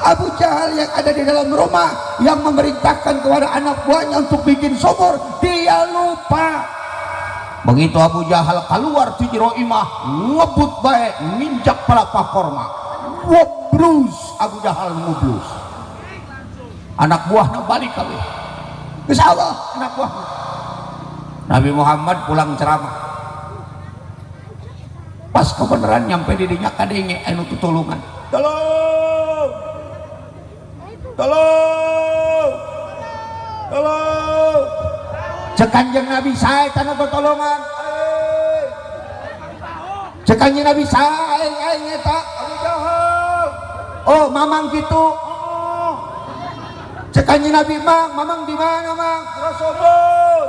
Abu Jahal yang ada di dalam rumah yang memerintahkan kepada anak buahnya untuk bikin sumur, dia lupa. Begitu Abu Jahal keluar ti jero imah, ngebut bae nginjak palapah korma. Wobrus Abu Jahal ngublus. Anak buahna balik kabeh. Geus Allah anak buahna. Nabi Muhammad pulang ceramah. Pas kebenaran nyampe di dinya kadenge anu tutulungan. Tolong! Tolong! Tolong! Cek Kanjeng Nabi sae tanah tolongan. Cek Kanjeng Nabi sae aing eta Abu Jahal. Oh, mamang gitu. Oh. Cek Kanjeng Nabi, "Mang, mamang di mana, Mang?" Rasulullah.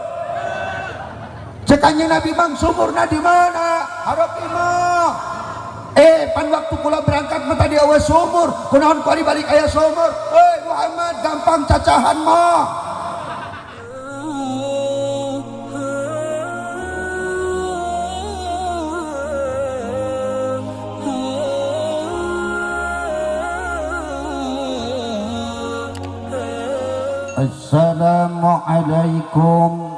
Cek Kanjeng Nabi, "Mang, sumurna di mana?" Harap imah. Pan waktu kula berangkat mah tadi awas sumur, kunaon ku balik aya sumur. Hei Muhammad, gampang cacahan mah. Assalamualaikum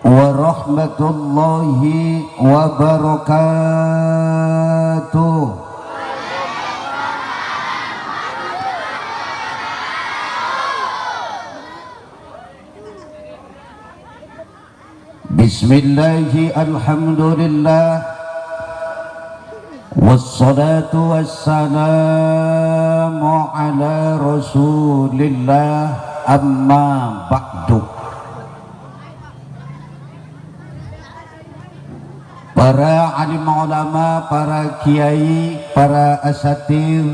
warahmatullahi wabarakatuh. Bismillahi alhamdulillah wassalatu wassalamu ala rasulillah amma ba'du. Para alim ulama, para kiai, para asatir,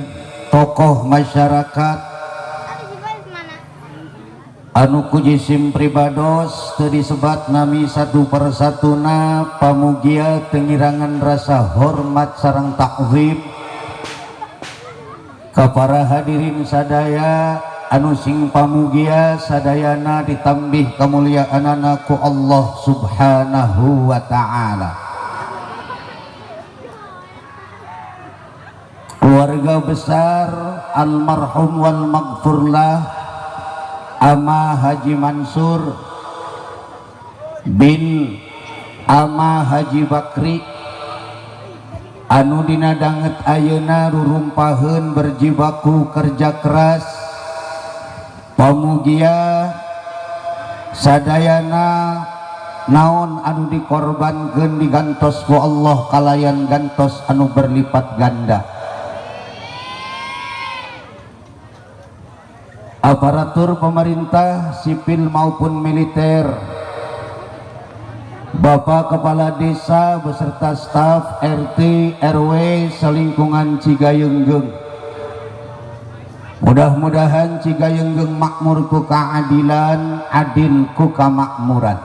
tokoh masyarakat anu ku jisim pribados teu disebat nami satu persatuna, pamugia tengirangan rasa hormat sareng takzim ka para hadirin sadaya anu sing pamugia sadayana ditambih kemuliaanana ku Allah Subhanahu wa ta'ala. Keluarga besar almarhum wal maghfurlah Ama Haji Mansur bin Ama Haji Bakri anu dina danget ayeuna rurumpaheun berjibaku kerja keras, pamugia sadayana naon anu dikorbankeun digantos ku Allah kalayan gantos anu berlipat ganda. Aparatur pemerintah sipil maupun militer, Bapak Kepala Desa beserta staf RT RW selingkungan Cigayenggeng, mudah-mudahan Cigayenggeng makmur ku keadilan, adil ku kemakmuran.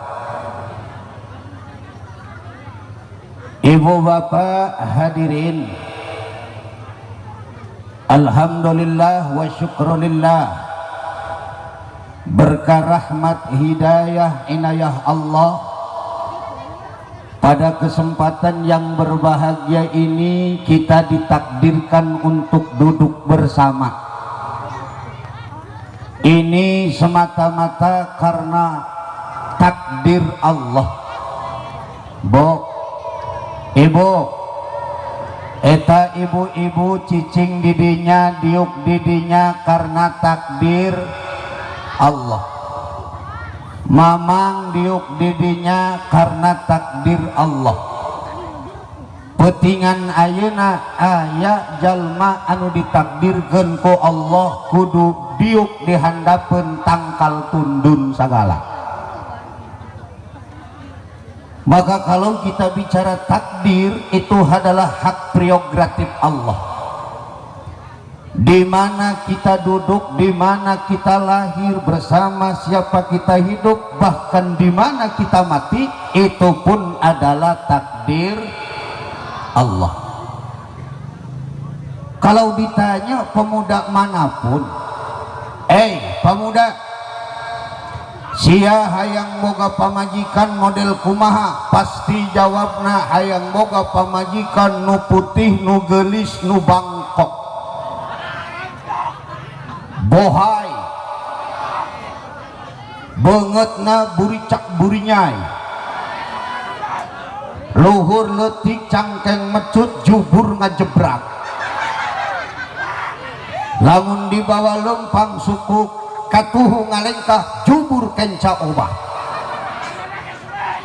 Ibu bapak hadirin, alhamdulillah wa syukrulillah, berkah rahmat hidayah inayah Allah, pada kesempatan yang berbahagia ini kita ditakdirkan untuk duduk bersama. Ini semata-mata karena takdir Allah. Bo, ibu, eta ibu-ibu cicing didinya, diuk didinya karena takdir Allah. Mamang diuk didinya karena takdir Allah. Petingan ayeuna aya jalma anu ditakdirkeun ku Allah kudu diuk dihandapeun tangkal tundun sagala. Maka kalau kita bicara takdir, itu adalah hak prerogatif Allah. Di mana kita duduk, di mana kita lahir, bersama siapa kita hidup, bahkan di mana kita mati, itu pun adalah takdir Allah. Kalau ditanya pemuda manapun, pemuda, sia hayang boga pamajikan model kumaha? Pasti jawabna hayang boga pamajikan nu putih, nu gelis, nu bangkok. Bohai beungeutna buricak burinyai, luhur leutik cangkeng mecut jubur ngajebrak, lamun dibawa lempang suku katuhu ngalengkah jubur kenca obah,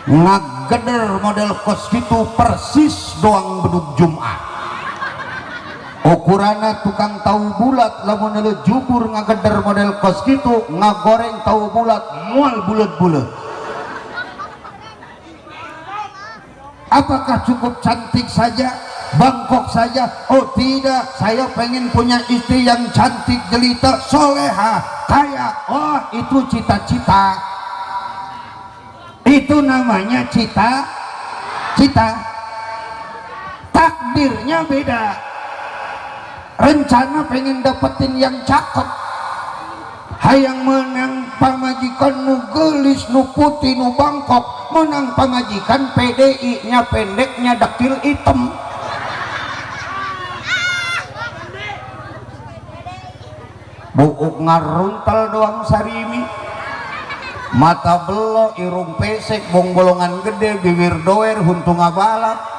ngageder model kos kitu persis doang bedug Jumat. Ukuranna tukang tahu bulat, lamun neuleuh jubur ngageder model kos kitu ngagoreng tahu bulat moal bulet-bulet. Apakah cukup cantik saja, bangkok saja? Oh tidak, saya pengen punya istri yang cantik, jelita, soleha, kaya. Oh itu cita-cita, itu namanya cita-cita. Takdirnya beda. Rencana pengen dapetin yang cakep, hayang menang pamajikan nu geulis, nu putih, nu bangkok, menang pamajikan PDI nya pendeknya dekil hitam. Buuk ngaruntal doang sarimi, mata belo, irung pesek, bongbolongan gede, bibir doer, huntu ngabalap,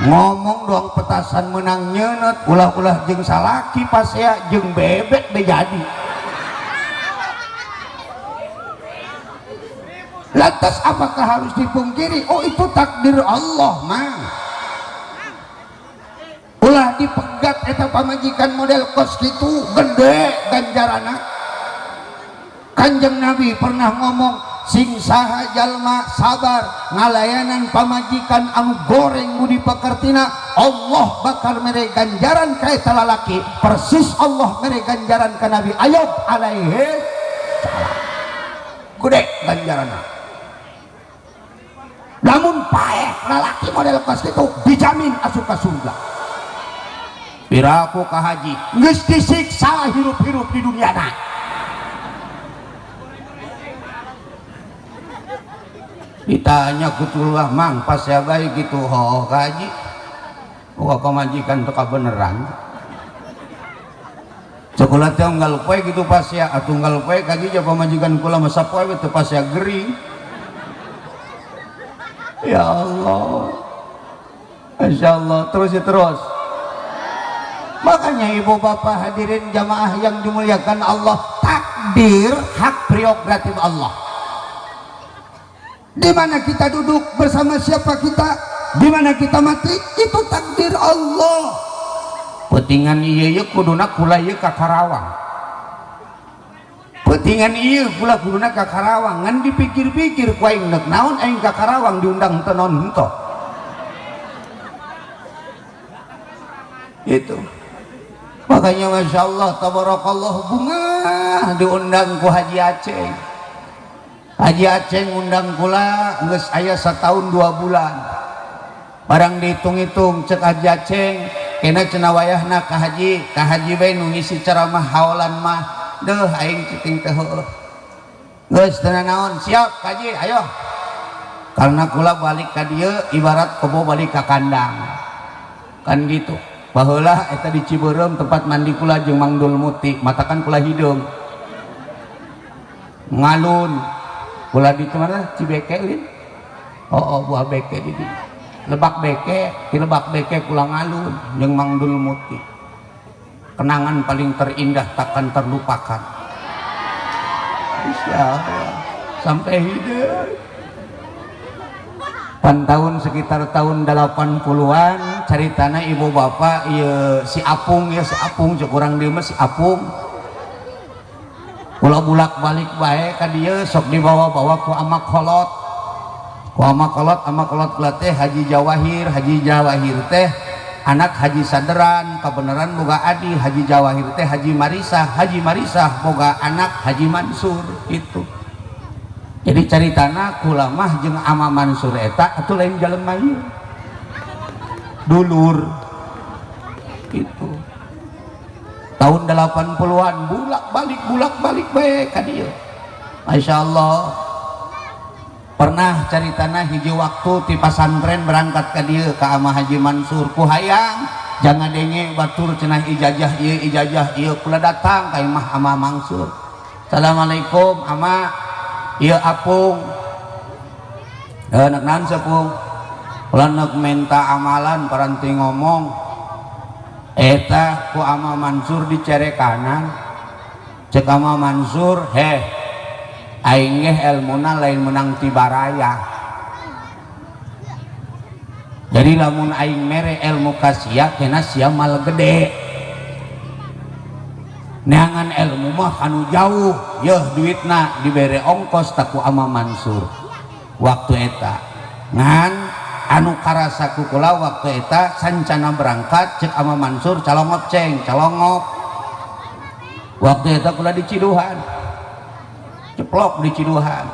ngomong doang petasan menang nyenet, ulah-ulah jeung salaki pasea jeung bebek be jadi. Lantas apakah harus dipungkiri? Oh itu takdir Allah mah. Ulah dipegat eta pamajikan model kos kitu gede ganjarana. Kanjeng Nabi pernah ngomong, sing saha jalma sabar ngalayanan pamajikan anu goreng budi pekertina, Allah bakal mere ganjaran ka eta lalaki persis Allah mere ganjaran ka Nabi Ayub alaihi salam. Gede ganjaranna. Lamun paeh lalaki model kos kitu dijamin asup ka surga. Piraku ka haji geus disiksa hirup-hirup di dunia na. Ditanya kutullah mang pas ya baik gitu ho kaji, wah pamajikan tuh kabeneran. Sekolah teh unggal poe gitu pas ya, atau unggal poe kaji ja pamajikan kula masa poe teu pas ya gering. Ya Allah, Masya Allah, terus ya terus. Makanya ibu bapak hadirin jamaah yang dimuliakan Allah, takdir hak prerogatif Allah. Di mana kita duduk, bersama siapa kita, di mana kita mati, itu takdir Allah. Petingan ieu ieu kuduna kula ieu ka Karawang. Petingan ieu kula kuduna ka Karawang, ngan dipikir-pikir ku aing neuk naon aing ka Karawang diundang teu naon henteu. Itu. Makanya Masya Allah, tabarakallah, bunga diundang ku Haji Aceng. Haji Aceng undang kula geus aya setahun 2 bulan. Barang dihitung-hitung cek Haji Aceng, kena cenah wayahna ka haji bae nu ngisi ceramah haolan mah. Deuh aing cicing teh heueuh. Geus teu naon, siap Haji, ayo. Karena kula balik ka dieu ibarat kebo balik ka kandang. Kan gitu. Baheula eta di Cibeureum tempat mandi kula jeung Mang Dul Muti, matakan kula hideung. Ngalun kula di mana Cibeke lin. Oh, oh buah beke di dieu. Lebak beke, di lebak beke kula ngalun jeung Mang Dul Muti. Kenangan paling terindah takkan terlupakan. Insyaallah sampai hidup. Pan tahun sekitar tahun 80-an caritana ibu bapak ieu si Apung ya, si Apung cek urang dieu mah si Apung. Kula bulak-balik bae ka dieu sok dibawa-bawa ku amak kolot. Ku amak kolot, amak kolot kula teh Haji Jawahir, Haji Jawahir teh anak Haji Saderan, kabeneran boga adi Haji Jawahir teh Haji Marisah, Haji Marisah boga anak Haji Mansur itu. Jadi caritana kula mah jeung ama Mansur eta atuh lain jelema ieu. Dulur itu. Tahun 80-an bulak-balik bulak-balik bae ka dieu. Masya Allah. Pernah caritana hiji waktu ti pasantren berangkat ka dieu ka ama Haji Mansur ku hayang Jangan denge batur cenah ijazah ieu ijazah ieu kula datang ka imah Ama Mansur. Assalamualaikum ama, ieu apung. Nek naon sepung? Kula nek minta amalan paranti ngomong. Eta ku Ama Mansur dicerekanan. Cek Ama Mansur, heh aing ge elmuna lain menang ti baraya. Jadi lamun aing mere ilmu ka sia kena sia mal gede. Neangan ilmu mah anu jauh, yeuh duitna dibere ongkos taku Ama Mansur. Waktu eta ngan anu karasa ku kula waktu eta sancana berangkat cek Ama Mansur calongop ceng calongop. Waktu eta kula di Ciduhan, ceplok di Ciduhan.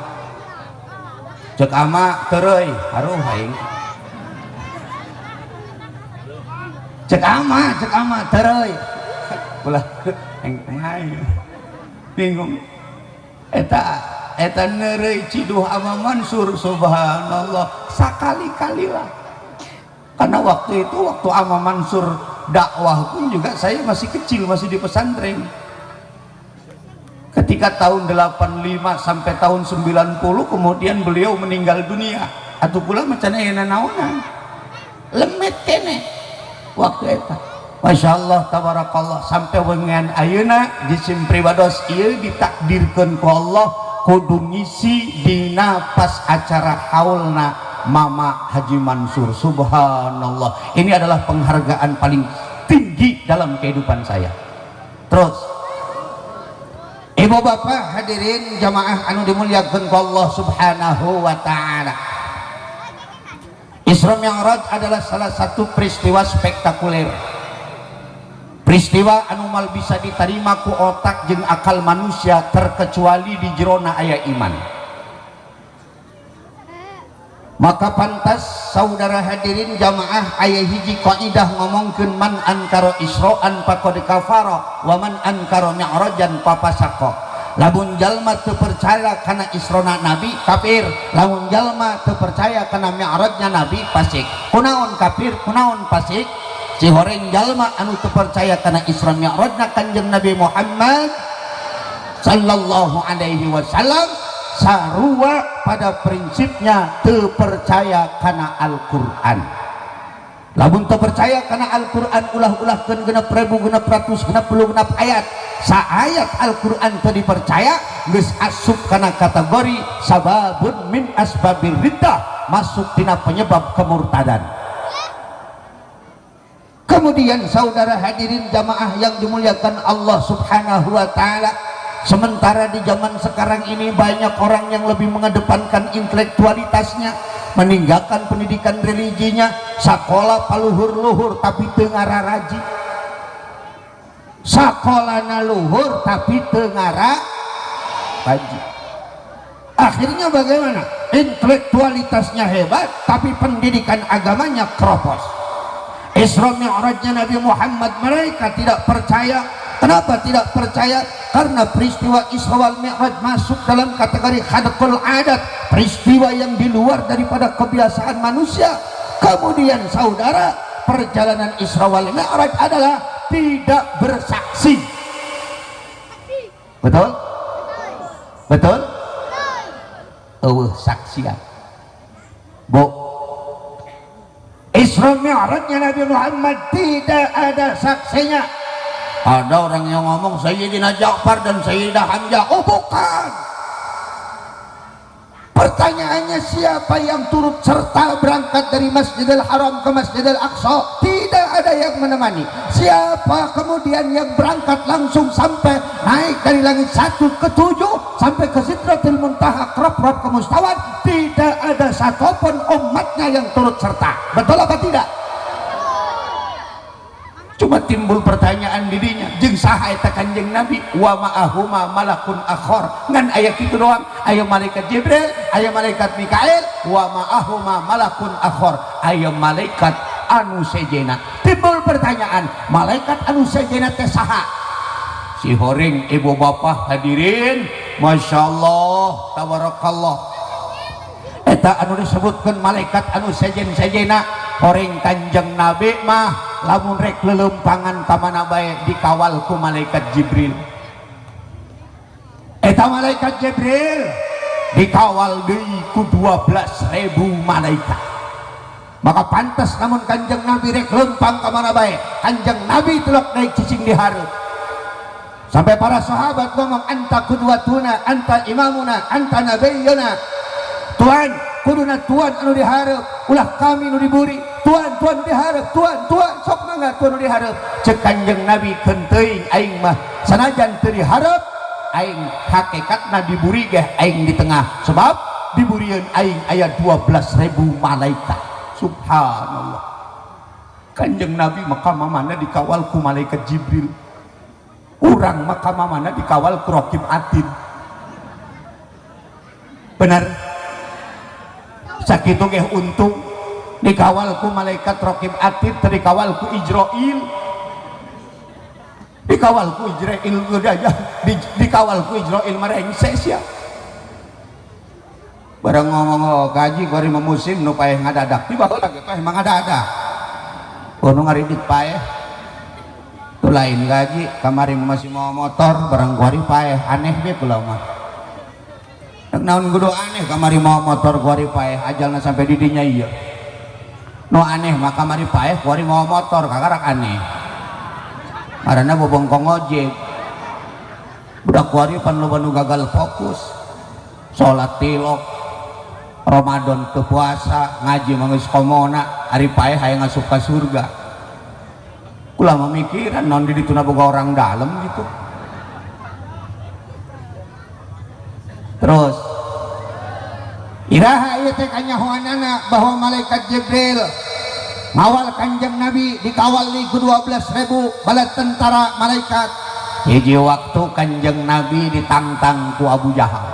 Cek Ama tereuy haruh aing. Cek ama tereuy. Kula aing kumaha bingung. Eta neureuy Ciduh Ama Mansur subhanallah sakali-kali lah. Karena waktu itu waktu Ama Mansur dakwah pun juga saya masih kecil, masih di pesantren. Ketika tahun 85 sampai tahun 90 kemudian beliau meninggal dunia. Atuh pula macam aya naonan. Lemet kene waktu eta. Masya Allah tabarakallah sampai wengan ayeuna jisim pribados ieu ditakdirkeun ku Allah kudu ngisi dina pas acara haulna Mama Haji Mansur. Subhanallah, ini adalah penghargaan paling tinggi dalam kehidupan saya. Terus ibu bapak hadirin jamaah anu dimuliakeun ku Allah Subhanahu wa taala, Isra Mi'raj adalah salah satu peristiwa spektakuler, peristiwa anu mal bisa diterima ku otak jeung akal manusia terkecuali di jerona aya iman. Maka pantas saudara hadirin jamaah aya hiji kaidah ngomongkeun man ankara isra'an faqad kafara wa man ankara mi'rajan fafasaqa. Lamun jalma teu percaya kana israna nabi kafir, lamun jalma teu percaya kana mi'rajnya nabi fasik. Kunaon kafir, kunaon fasik? Cihoreng jalma anu teu percaya kana Isra Mi'rajna Kanjeng Nabi Muhammad sallallahu alaihi wasallam sarua pada prinsipnya teu percaya kana Al-Qur'an. Lamun teu percaya kana Al-Qur'an ulah-ulahkeun 6666 ayat. Saayat Al-Qur'an teu dipercaya geus asup kana kategori sababun min asbabir riddah, masuk tina penyebab kemurtadan. Kemudian saudara hadirin jamaah yang dimuliakan Allah Subhanahu wa taala, sementara di zaman sekarang ini banyak orang yang lebih mengedepankan intelektualitasnya, meninggalkan pendidikan religinya, sakola paluhur-luhur tapi teu ngararaji. Sakolana luhur tapi teu ngararaji. Akhirnya bagaimana? Intelektualitasnya hebat tapi pendidikan agamanya keropos. Isra Mi'rajnya Nabi Muhammad mereka tidak percaya. Kenapa tidak percaya? Karena peristiwa Isra wal Mi'raj masuk dalam kategori khadqul adat, peristiwa yang di luar daripada kebiasaan manusia. Kemudian saudara, perjalanan Isra wal Mi'raj adalah tidak bersaksi. Betul? Betul? Eueuh saksian. Bu, Isra Mi'rajnya Nabi Muhammad tidak ada saksinya. Ada orang yang ngomong Sayyidina Ja'far dan Sayyidah Hamzah. Oh bukan. Pertanyaannya siapa yang turut serta berangkat dari Masjidil Haram ke Masjidil Aqsa? Tidak ada yang menemani. Siapa kemudian yang berangkat langsung sampai naik dari langit 1 ke 7 sampai ke Sidratil Muntaha, krop-krop ke Mustawan? Tidak ada satupun umatnya yang turut serta. Betul apa tidak? Cuma timbul pertanyaan didinya, jeung saha eta Kanjeng Nabi? Wa ma'ahuma malakun akhor. Ngan aya kitu doang, aya malaikat Jibril, aya malaikat Mikail, wa ma'ahuma malakun akhor, aya malaikat anu sejena. Timbul pertanyaan, malaikat anu sejena teh saha? Si horing ibu bapak hadirin, Masya Allah, tabarakallah. Eta anu disebutkan malaikat anu sejen-sejena, horing Kanjeng Nabi mah lamun rek lelempangan ka mana bae dikawal ku malaikat Jibril. Eta malaikat Jibril dikawal deui ku 12.000 malaikat. Maka pantas namun Kanjeng Nabi rek lempang ka mana bae, Kanjeng Nabi telok naik cicing di hareup. Sampai para sahabat ngomong anta qudwatuna, anta imamuna, anta nabiyuna. Tuan, kuduna tuan anu dihareup, ulah kami nu diburi. Tuan, tuan dihareup, tuan, tuan sok mangga tuan nu dihareup. Ceuk Kanjeng Nabi keun teuing aing mah sanajan teu dihareup, aing hakikatna diburi geh aing di tengah. Sebab diburieun aing aya 12.000 malaikat. Subhanallah. Kanjeng Nabi maka mamana dikawal ku malaikat Jibril. Urang maka mamana dikawal ku Raqib Atid. Benar. Sakitu geh untung dikawal ku malaikat Raqib Atid, teu dikawal ku Ijrail. Dikawal ku Ijrail aja, dikawal ku Ijrail marengse sia. Barang ngomong oh, kaji kuari musim nu paeh ngadadak, tiba baheula ge paeh mangadadak. Oh nu ngaridit paeh. Tu lain gaji, kamari masih mau motor, barang kuari paeh, aneh be kula mah. Rek naon kudu aneh kamari mau motor kuari paeh, ajalna sampai di dinya ieu. Nu aneh mah kamari paeh kuari mau motor, kakarak aneh. Karena bobongkong ojek. Budak kuari pan loba nu gagal fokus. Salat tilok, Ramadan teu puasa, ngaji mah geus komona, ari paeh hayang asup ka surga. Kula mah mikiran naon di dituna boga orang dalam gitu. Terus iraha ieu teh kanyahoanana bahwa malaikat Jibril ngawal Kanjeng Nabi dikawal di ku 12.000 bala tentara malaikat. Hiji waktu Kanjeng Nabi ditantang ku Abu Jahal.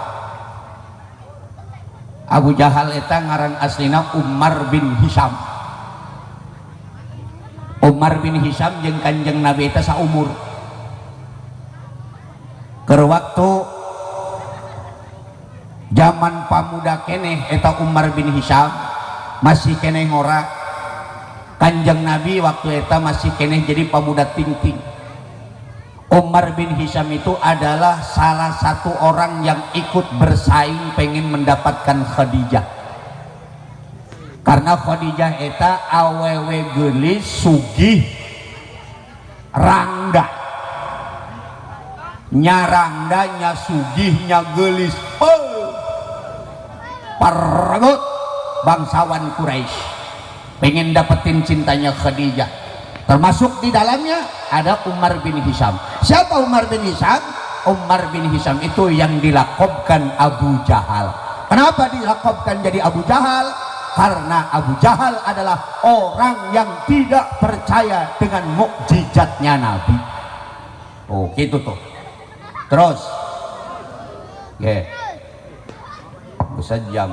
Abu Jahal eta ngaran aslina Umar bin Hisham. Umar bin Hisham jeung Kanjeng Nabi eta saumur. Keur waktu zaman pamuda keneh eta Umar bin Hisham masih keneh ngora. Kanjeng Nabi waktu eta masih keneh jadi pamuda tingting. Umar bin Hisham itu adalah salah satu orang yang ikut bersaing pengen mendapatkan Khadijah. Karena Khadijah eta awewe geulis sugih rangda. Nya rangda nya sugih nya geulis. Oh. Pargut bangsawan Quraisy pengen dapetin cintanya Khadijah. Termasuk di dalamnya ada Umar bin Hisham. Siapa Umar bin Hisham? Umar bin Hisham itu yang dilakobkan Abu Jahal. Kenapa dilakobkan jadi Abu Jahal? Karena Abu Jahal adalah orang yang tidak percaya dengan mukjizatnya Nabi. Oh gitu tuh. Terus, oke, bisa jam.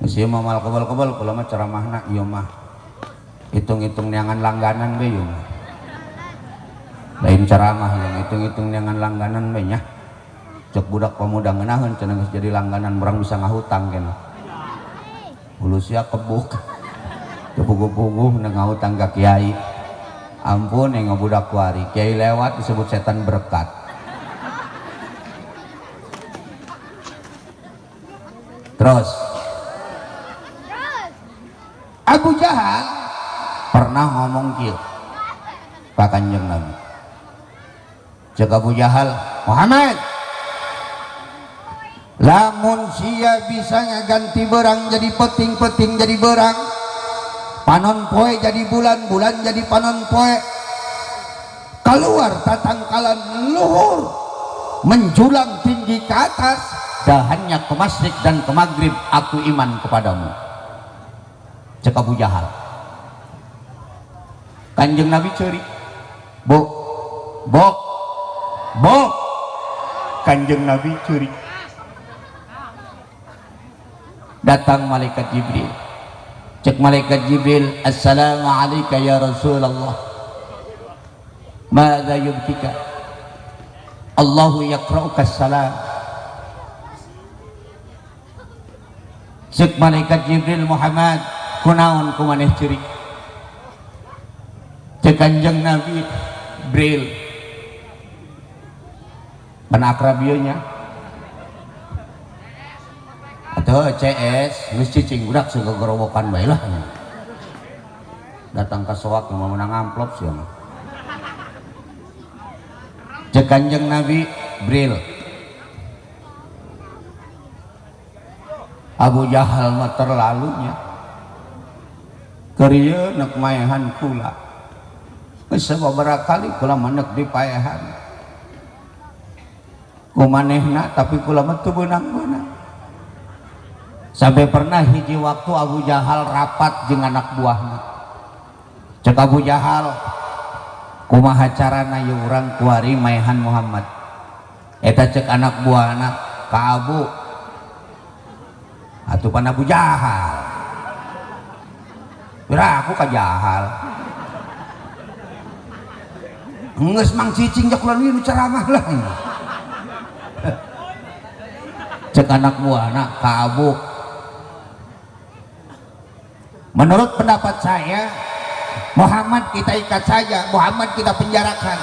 Mesti mah mal kebal-kebal kalau mah ceramahna ieu mah. Hitung-hitung neangan langganan be ieu mah. Lain ceramah yang hitung-hitung neangan langganan be nya. Cek budak pemuda ngeunaheun cenah geus jadi langganan urang bisa ngahutang kena. Hulu sia kebuk. Teu puguh-puguh ngahutang ka kiai. Ampun yang budak kuari, kiai lewat disebut setan berkat. Terus Abu Jahal pernah ngomong kieu ka Kanjeng Nabi. Cek Abu Jahal, Muhammad, lamun sia bisa ngaganti berang jadi peting-peting jadi berang, panon poe jadi bulan, bulan jadi panon poe, keluar tatangkalan luhur menjulang tinggi ke atas, dahannya ke masyrik dan ke maghrib, aku iman kepadamu. Cek Abu Jahal. Kanjeng Nabi ceri, bo bo bo, Kanjeng Nabi ceri. Datang malaikat Jibril. Cek malaikat Jibril, assalamualaikum ya Rasulullah. Madza yubkika? Allahu yaqra'uka assalam. Cek malaikat Jibril, Muhammad, kunaon ku maneh ceurik? Cek Kanjeng Nabi, Bril, pan akrab ieu nya atau CS geus cicing budak segogorowokan bae lah, datang ke soak mau menang amplop sih mah. Cek Kanjeng Nabi, Bril, Abu Jahal mah terlalunya, keur ieu nek maehan kula, geus sababaraha kali kula mah nek dipaehan ku manehna, tapi kula mah teu beunang-beunang. Sampai pernah hiji waktu Abu Jahal rapat jeung anak buahna. Cek Abu Jahal, kumaha carana ieu urang kuari maehan Muhammad? Eta cek anak buahna ka Abu, atuh pan Abu Jahal, pira aku ka Jahal, geus mang cicing jak kula nu ceramah lah. Cek anak buahna ka Abu, menurut pendapat saya Muhammad kita ikat saja, Muhammad kita penjarakan,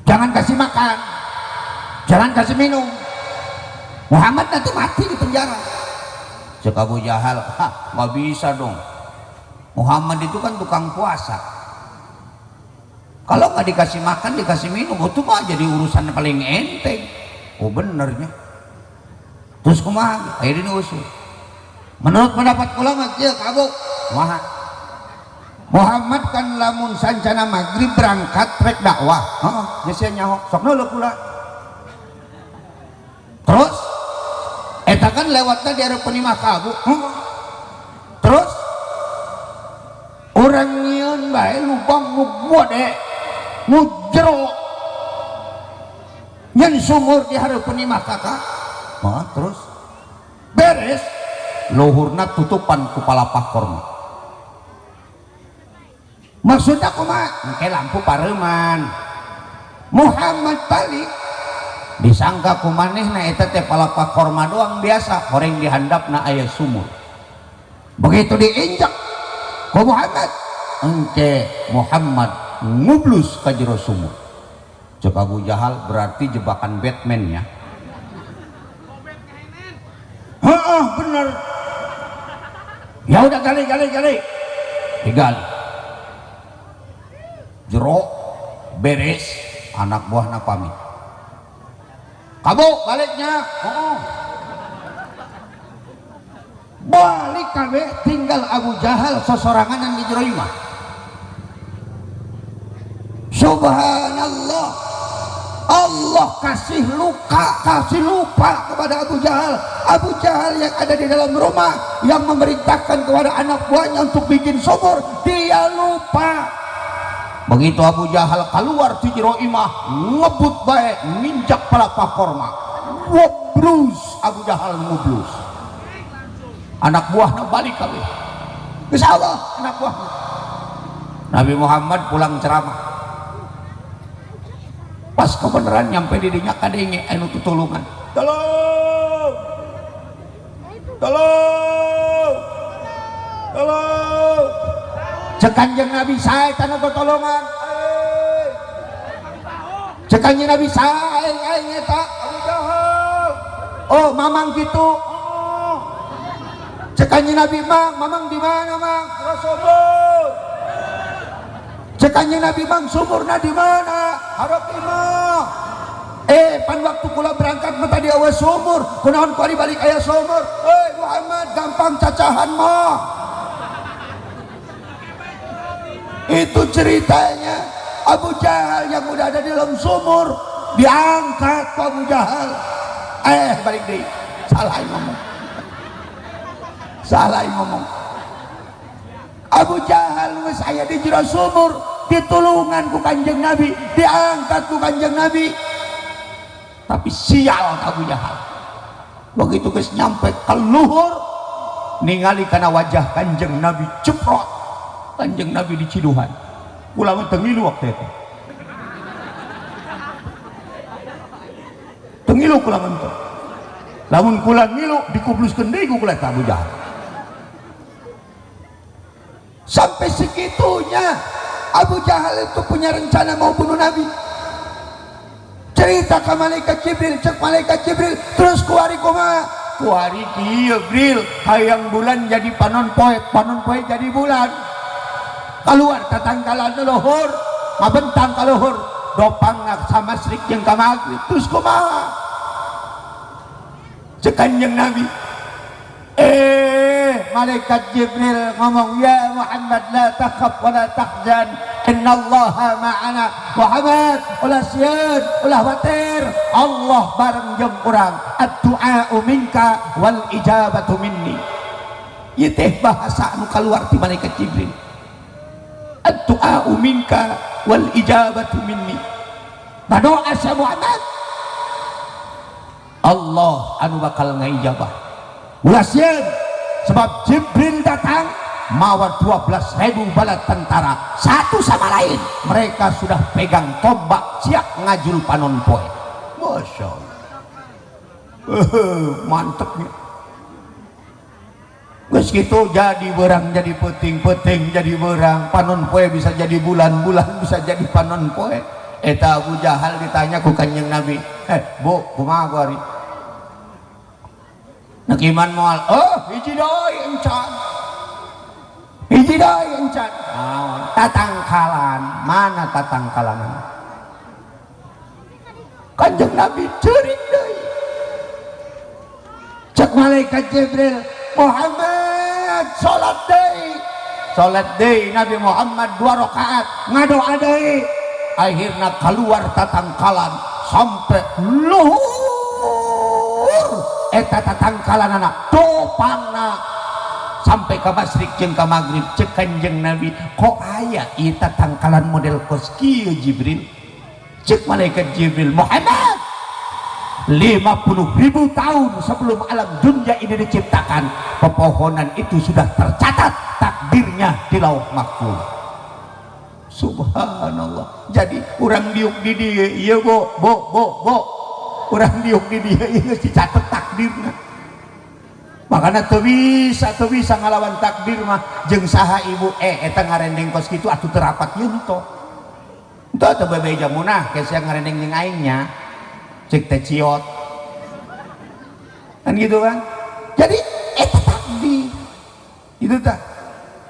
jangan kasih makan, jangan kasih minum, Muhammad nanti mati di penjara. Cek Abu Jahal, hah, nggak bisa dong, Muhammad itu kan tukang puasa, kalau nggak dikasih makan dikasih minum itu mah jadi urusan paling enteng. Oh benernya. Terus kumaha? Akhirnya usul. Menurut pendapat kula mah kieu kabuk. Kumaha? Muhammad kan lamun sancana maghrib berangkat rek dakwah. Heeh, geus sia nyaho, sok neuleuh kula. Terus eta kan lewatna di hareupeun imah kabuk. Heeh. Terus urang nyieun bae lubang nu gede, nu jero. Nyen sumur di hareupeun imah kakak. Heeh, terus beres luhurna tutupan ku palapah korma. Maksudnya kumaha? Engke lampu pareuman. Muhammad balik disangka ku manehna eta teh palapah korma doang biasa, horeng dihandapna aya sumur. Begitu diinjak ku Muhammad, engke Muhammad ngublus ka jero sumur. Cek Abu Jahal, berarti jebakan Batman ya. Heeh, bener. Ya udah gali gali gali. Digali. Jero beres, anak buahna pamit. Kabuk baliknya. Oh. Balik kabeh, tinggal Abu Jahal sosorangan di jero imah. Subhanallah, Allah kasih luka, kasih lupa kepada Abu Jahal. Abu Jahal yang ada di dalam rumah, yang memerintahkan kepada anak buahnya untuk bikin sumur, dia lupa. Begitu Abu Jahal keluar di jero imah, ngebut bae, nginjak palapah korma, ngobrus. Abu Jahal ngobrus. Anak buahnya balik kabeh. Geus Allah anak buahnya. Nabi Muhammad pulang ceramah. Pas kebenaran nyampe di dinya kadenge anu tutulungan. Tolong! Tolong! Tolong! Cek Kanjeng Nabi sae tanu tutulungan. Cek Kanjeng Nabi sae aing eta Abu Jahal. Oh, mamang kitu. Oh. Cek Kanjeng Nabi, mang, mamang di mana, mang? Rasulullah. Cek Kanjeng Nabi, mang, sumurna di mana? Harap imah. Pan waktu kula berangkat mah tadi awas sumur, kunaon kuari balik aya sumur? Muhammad, gampang cacahan mah. Itu ceritanya Abu Jahal yang udah ada di dalam sumur diangkat Abu Jahal. Balik deui. Salah ngomong. Salah ngomong. Abu Jahal geus aya di jero sumur, ditulungan ku Kanjeng Nabi, diangkat ku Kanjeng Nabi. Tapi sial Abu Jahal. Begitu geus nyampe ke luhur, ningali kana wajah Kanjeng Nabi ceprot. Kanjeng Nabi diciduhan. Kula mah teu ngilu waktu itu. Teu ngilu kula mah teu. Lamun kula ngilu dikubluskeun deui ku kula Abu Jahal. Sampai segitu Segitunya Abu Jahal itu punya rencana mau bunuh Nabi. Cerita ke malaikat Jibril, cek malaikat Jibril, terus kuari kumaha? Kuari kieu Jibril, hayang bulan jadi panon poe, panon poe jadi bulan. Keluar tatangkalan luhur, mabentang ka luhur, dopangna sama masyrik jeung ka maghrib. Terus kumaha? Cek Kanjeng Nabi, malaikat Jibril ngomong, ya Muhammad la takhaf wa la tahzan, innallaha ma'ana. Muhammad ulah sieun, ulah watir, Allah bareng jeung urang. Ad-du'a'u minka wal ijabatu minni. Ieu teh bahasa anu kaluar ti malaikat Jibril. Ad-du'a'u minka wal ijabatu minni. Badoa sia Muhammad, Allah anu bakal ngaijabah. Ulah sieun, sebab Jibril datang mawa 12.000 bala tentara, satu sama lain mereka sudah pegang tombak siap ngajul panon poe. Masya Allah, mantepnya. Geus kitu jadi berang jadi peuting, peuting jadi berang, panon poe bisa jadi bulan, bulan bisa jadi panon poe. Eta Abu Jahal ditanya ku Kanjeng Nabi, bu kumaha kuari? Nak iman moal? Oh, hiji deui encan. Hiji deui encan. Naon? Tatangkalan. Mana tatangkalan? Kanjeng Nabi ceurik deui. Cek malaikat Jibril, Muhammad salat deui. Salat deui Nabi Muhammad 2 rakaat, ngadoa deui. Akhirna keluar tatangkalan sampai luhur. Eta tatangkalan anak dopangna sampai ke masyrik jeung ka maghrib. Cek Kanjeng Nabi, kok aya ieu tatangkalan model kos kieu Jibril? Cek malaikat Jibril, Muhammad, 50.000 tahun sebelum alam dunia ini diciptakan, pepohonan itu sudah tercatat takdirnya di Lauh Mahfuz. Subhanallah. Jadi urang diuk di dieu ieu bo bo bo bo, urang diuk di dieu ieu geus dicatet takdirna. Makanya teu bisa ngalawan takdir mah. Jeung saha ibu eta ngarendeng kos kitu atuh teu rapat yeun to. Teu teu bebeja munah ke sia ngarendeng jeung aingnya. Cek teh ciot. Kan gitu kan? Jadi eta takdir. Itu tah.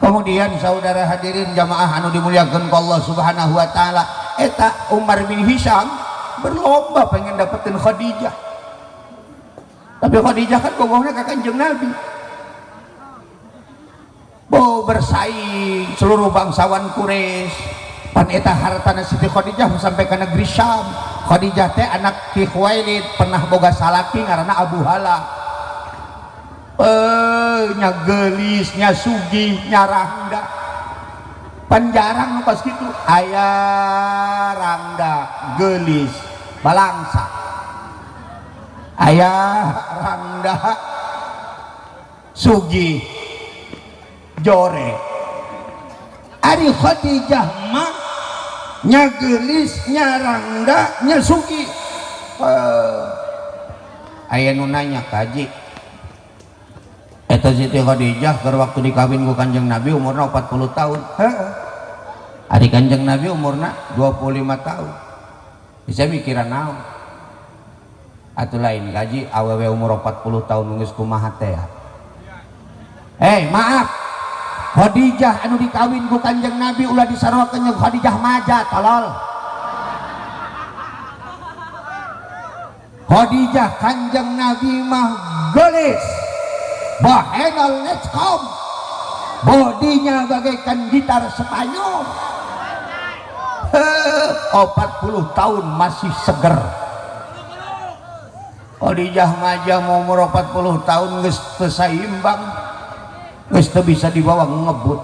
Kemudian saudara hadirin jamaah anu dimuliakan ku Allah Subhanahu wa taala, eta Umar bin Hisham berlomba pengen dapetin Khadijah. Tapi Khadijah kan bogohna ka Kanjeng Nabi. Bo bersaing seluruh bangsawan Quraisy. Pan eta hartana Siti Khadijah sampai ke negeri Syam. Khadijah teh anak Ki Khuwailid, pernah boga salaki ngaranna Abu Hala. Nya geulis, nya sugih, nya rangda. Pan jarang nu kos kitu. Aya rangda, geulis, balangsa. Aya rangda, sugih, jore. Ari Khadijah mah nya geulis, nya rangda, nya sugih. Aya nu nanya kaji, eta Siti Khadijah keur waktu dikawin ku Kanjeng Nabi umurna 40 tahun. Heeh. Ari Kanjeng Nabi umurna 25 tahun. Bisa mikiran naon? Atuh lain kaji awewe umur 40 tahun geus kumaha teh ya? Maaf. Khadijah anu dikawin ku Kanjeng Nabi ulah disaruakeun jeung Khadijah maja tolol. Khadijah Kanjeng Nabi mah geulis. Bahenol let's come. Bodinya bagaikan gitar Spanyol. 40 tahun masih seger. Khadijah majah mau umur 40 tahun geus teu saimbang. Geus teu bisa dibawa ngebut.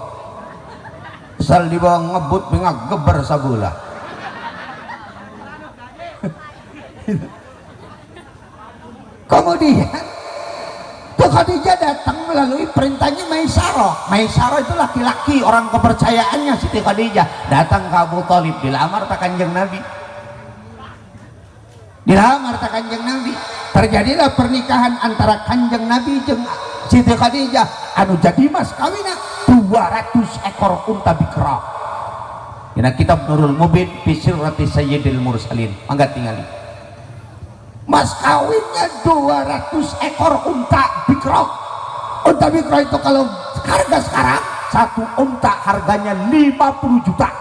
Asal dibawa ngebut ngageber sabelah. Kemudian Khadijah datang melalui perintahnya Maisarah. Maisarah itu laki-laki orang kepercayaannya Siti Khadijah. Datang ke Abu Thalib, dilamar tak Kanjeng Nabi. Dilamar tak Kanjeng Nabi. Terjadilah pernikahan antara Kanjeng Nabi jeung Siti Khadijah anu jadi mas kawina 200 ekor unta bikra. Dina kitab Nurul Mubin fi Sirrati Sayyidil Mursalin. Mangga tingali. Mas kawinnya 200 ekor unta bikra. Unta bikra itu kalau harga sekarang satu unta harganya 50 juta.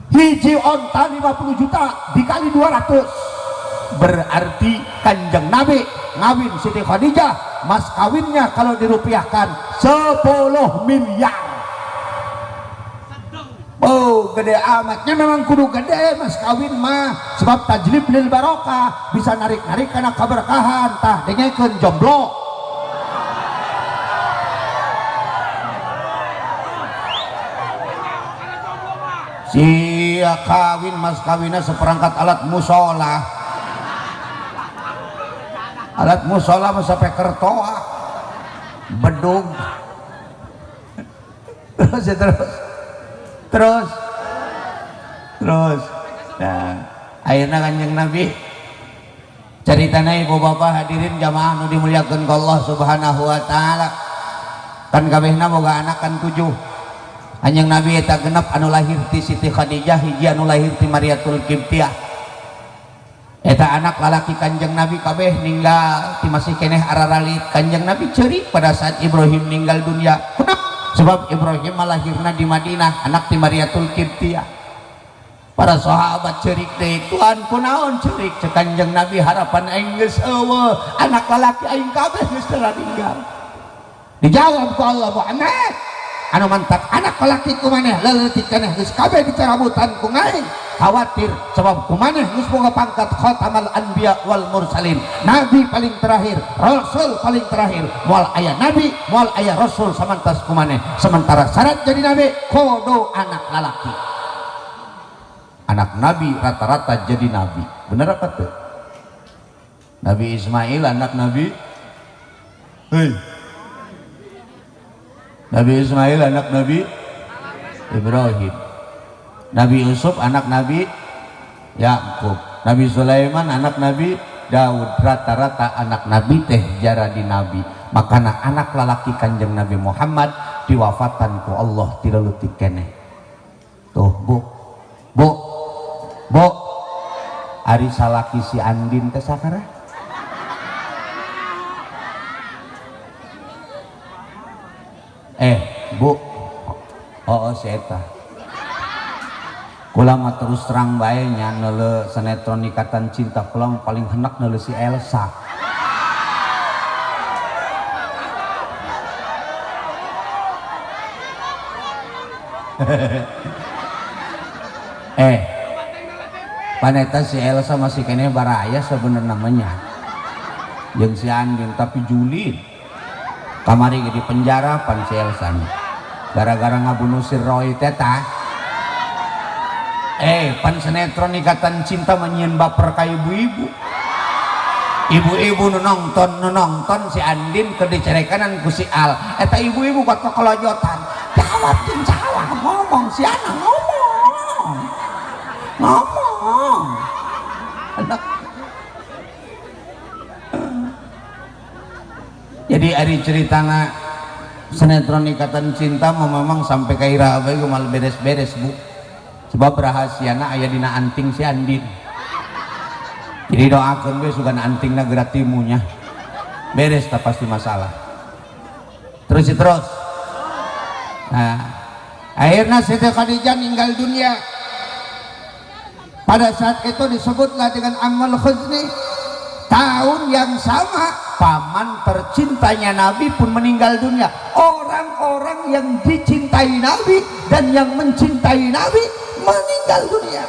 Hiji unta 50 juta dikali 200 berarti Kanjeng Nabi ngawin Siti Khadijah, mas kawinnya kalau dirupiahkan 10 miliar. Oh, gede amatnya, memang kudu gede mas kawin mah, sebab tajlib lil barokah, bisa narik-narik karena keberkahan. Tah dengekeun jomblo. Sia kawin mas kawinnya seperangkat alat musola, alat musola mah sampai kertoa bedug. Terus ya, terus terus terus. Nah, akhirnya Kanjeng Nabi ceritanya, ibu bapak hadirin jamaah nu dimuliakan ku Allah Subhanahu wa taala, kan kabehna boga anak kan 7. Kanjeng Nabi eta genep anu lahir ti Siti Khadijah, hiji anu lahir ti Mariatul Qibtiyah. Eta anak lalaki Kanjeng Nabi kabeh ninggal ti masih keneh araralit. Kanjeng Nabi ceurik pada saat Ibrahim ninggal dunia. Kenapa? Sebab Ibrahim lahirna di Madinah, anak ti Mariatul Qibtiyah. Para sahabat ceurik deui, Tuhan kunaon ceurik? Cek Kanjeng Nabi, harapan aing geus eueuh, anak lalaki aing kabeh geus ninggal. Dijawab ku Allah, Muhammad, anu mantak anak lalaki ku maneh leutik keneh geus kabeh dicarabutan ku aing, khawatir sebab ku maneh geus boga pangkat khatamal anbiya wal mursalin, nabi paling terakhir, rasul paling terakhir. Moal aya nabi, moal aya rasul samantas ku maneh. Sementara syarat jadi nabi kudu anak lalaki. Anak nabi rata-rata jadi nabi, bener apa tuh? Nabi Ismail anak nabi, hei, Nabi Ismail anak Nabi Ibrahim, Nabi Yusuf anak Nabi Yakub, Nabi Sulaiman anak Nabi Daud. Rata-rata anak Nabi teh jaradi nabi. Makana anak lalaki Kanjeng Nabi Muhammad diwafatan ku Allah tidak leutik keneh. Tuh bu, bu, bu, ari salaki si Andin teh sakara? Bu, oh, si eta. Kula mah terus terang bae nya neuleu sinetron Ikatan Cinta, kula mah paling hendak neuleu si Elsa. Paneta si Elsa masih kene baraya sebenarnya namanya. Jeung si Andin tapi julid. Kamari di penjara pan si Elsa gara-gara ngabunuh si Roy teta. Pan sinetron Ikatan Cinta menyieun baper ka ibu-ibu. Ibu-ibu nu nonton si Andin keur dicerekanan ku si Al. Eta ibu-ibu buat kokolojotan. Jawab jeung jawab, ngomong si anak ngomong. Ngomong. Anak. Jadi ari ceritana sinetron Ikatan Cinta mah memang sampai ka ira bae mal beres-beres bu. Sebab rahasiana aya dina anting si Andin. Jadi doakeun we sugan antingna geura timunya. Beres tak pasti masalah. Terus terus. Nah, akhirnya Siti Khadijah meninggal dunia. Pada saat itu disebutlah dengan Amul Khuzni. Tahun yang sama paman tercintanya Nabi pun meninggal dunia. Orang-orang yang dicintai Nabi dan yang mencintai Nabi meninggal dunia.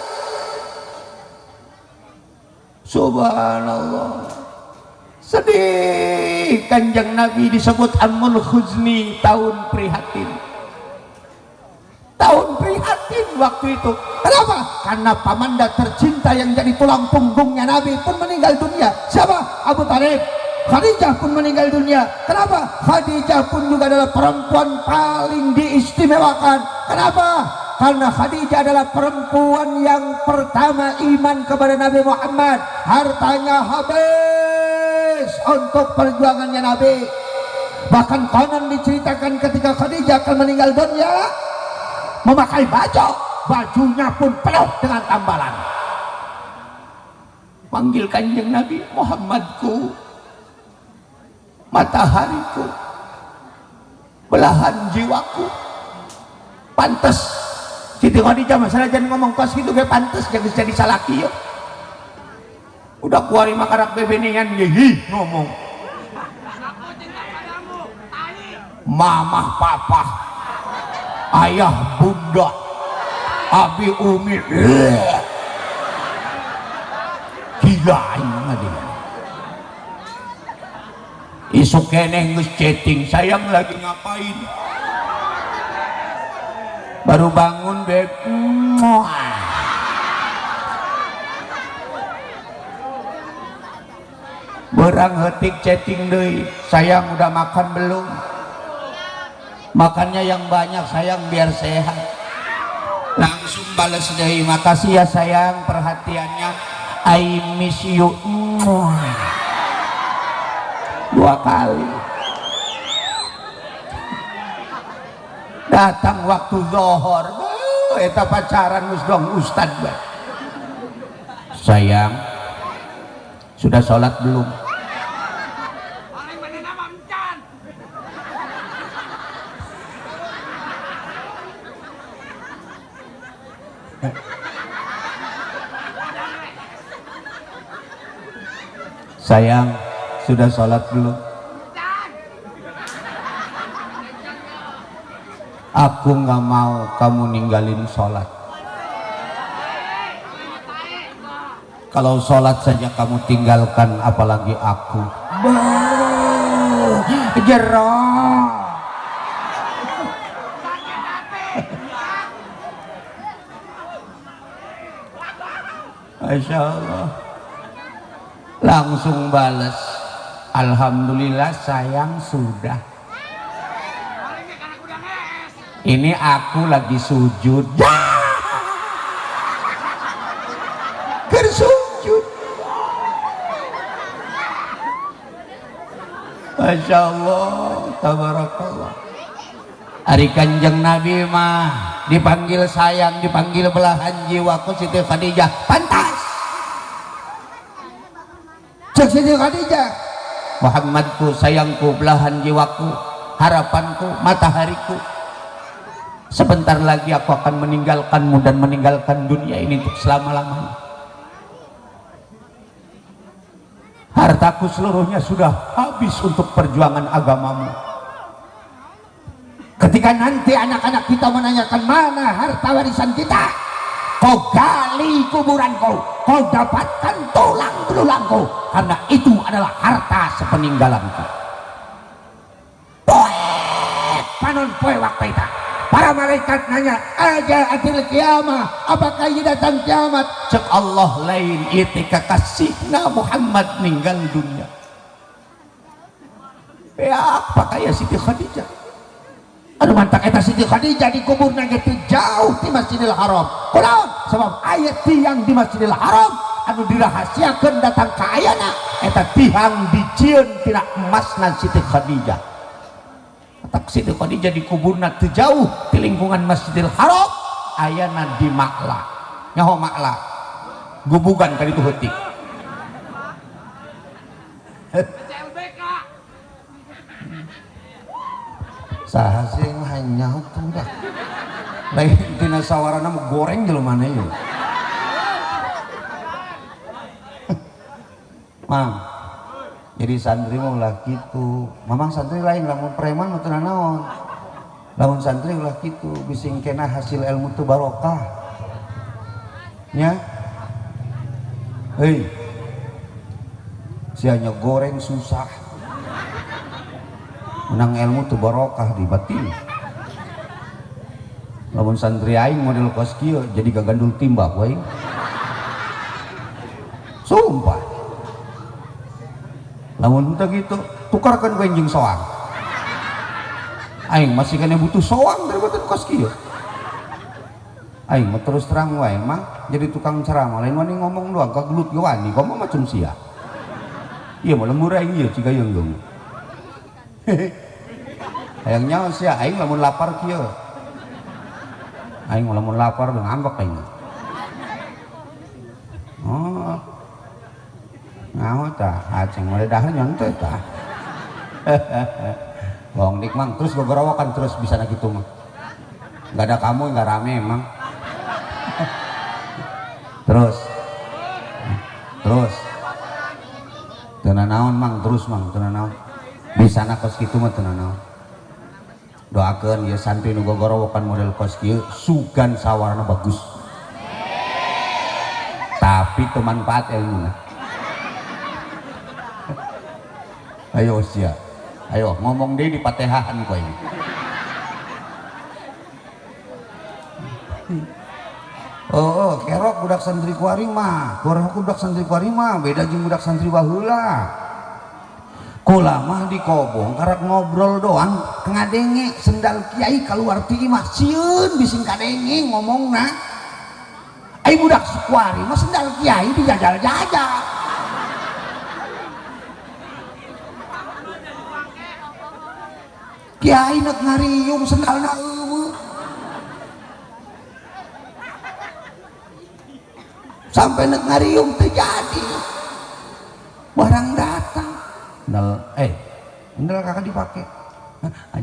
Subhanallah. Sedih Kanjeng Nabi disebut Amul Khuzni, tahun prihatin. Tahun prihatin waktu itu. Kenapa? Karena pamanda tercinta yang jadi tulang punggungnya Nabi pun meninggal dunia. Siapa? Abu Talib. Khadijah pun meninggal dunia. Kenapa? Khadijah pun juga adalah perempuan paling diistimewakan. Kenapa? Karena Khadijah adalah perempuan yang pertama iman kepada Nabi Muhammad. Hartanya habis untuk perjuangannya Nabi. Bahkan konon diceritakan ketika Khadijah akan meninggal dunia, memakai baju, bajunya pun penuh dengan tambalan. Panggil Kanjeng Nabi, Muhammadku, matahariku, belahan jiwaku. Pantes Siti Khadijah masalah jangan ngomong kos gitu kayak pantes jangan jadi salaki yuk. Udah kuari makarak bebeningan gih ngomong. Mamah papa, ayah bunda, abi umi, gila ini dia. Isuk keneh geus chatting, sayang lagi ngapain? Baru bangun beb. Berang hetik chatting deui, sayang udah makan belum? Makannya yang banyak sayang biar sehat. Langsung balas deui, makasih ya sayang perhatiannya. I miss you. Dua kali. Datang waktu zuhur, eta pacaran geus dong ustad bae. Sayang, sudah sholat belum? Sayang, sudah sholat belum? Aku nggak mau kamu ninggalin sholat. Kalau sholat saja kamu tinggalkan, apalagi aku. Bah, jerok. Masya Allah. Langsung bales, alhamdulillah sayang sudah. Ini aku lagi sujud. Bersujud. Masya Allah, tabarakallah. Ari Kanjeng Nabi mah dipanggil sayang, dipanggil belahan jiwaku Siti Khadijah, pantas. Cek Siti Khadijah, Muhammadku, sayangku, belahan jiwaku, harapanku, matahariku. Sebentar lagi aku akan meninggalkanmu dan meninggalkan dunia ini untuk selama-lamanya. Hartaku seluruhnya sudah habis untuk perjuangan agamamu. Ketika nanti anak-anak kita menanyakan mana harta warisan kita, kau gali kuburanku, kau dapatkan tulang belulangku, karena itu adalah harta sepeninggalanku. Poe panon poe waktu itu. Para malaikat nanya, aja atil kiamah, apakah ini datang kiamat? Cek Allah lain, itu kekasihna Muhammad ninggal dunia. Ya apa kayak Siti Khadijah? Aduh mantak eta Siti Khadijah dikuburna gitu jauh di Masjidil Haram. Kunaon? Sebab ayat tiang di Masjidil Haram anu dirahasiakeun datang ka ayana eta tiang dijieun tina emasna Siti Khadijah. Tak Siti Khadijah dikuburna teu jauh di lingkungan Masjidil Haram ayana di Makla. Nyaho Makla? Gubugan ka ditu heutik. Saha sih hanya hukum dah. Lain tina sawarana mah goreng jelema mana ieu. Mang, jadi santri mah ulah kitu. Mamang santri lain lamun preman mah teu nanaon. Lamun santri ulah kitu, bising kena hasil ilmu teu barokah. Nya? Hei. Sia goreng susah. Menang ilmu tuh barokah di batin. Lamun santri aing model kos kieu jadi gagandul timba ku aing. Sumpah. Lamun teu gitu, tukarkan ku anjing soang. Aing masih kena butuh soang daripada kos kieu. Aing mah terus terang wae mah jadi tukang ceramah lain wani ngomong doang kagelut ge wani komo macam sia. Ieu mah lembur aing ieu ciga yeunggeung. Hayang nyaho sia aing lamun lapar kieu. Aing lamun lapar udah ngambek aing. Oh. Nyaho tah, aceng mulai dahar nyontoh tah. Bohong dik mang, terus gogorowokan terus bisa na gitu mah. Enggak ada kamu enggak rame emang. Terus. Terus. Teu naon mang, terus mang, teu naon. Bisa na kos kitu mah teu naon. Doakeun ieu santri nu gogorowokan model kos kieu sugan sawarna bagus. Tapi teu manfaat ilmuna. Ayo sia. Ayo ngomong deui di patehahan ku aing. Oh, kerok budak santri kuari mah, kerok budak santri kuari mah beda jeung budak santri baheula. Kula mah di kobong karak ngobrol doang ngadenge sendal kiai keluar ti imah sieun bising kadenge ngomongna. Ai budak kuari mah sendal kiai dijajal-jajal. Kiai nek ngariung sendalna eueuh. Sampai nek ngariung teu jadi. Barang datang. Sendal sendal kakak dipake.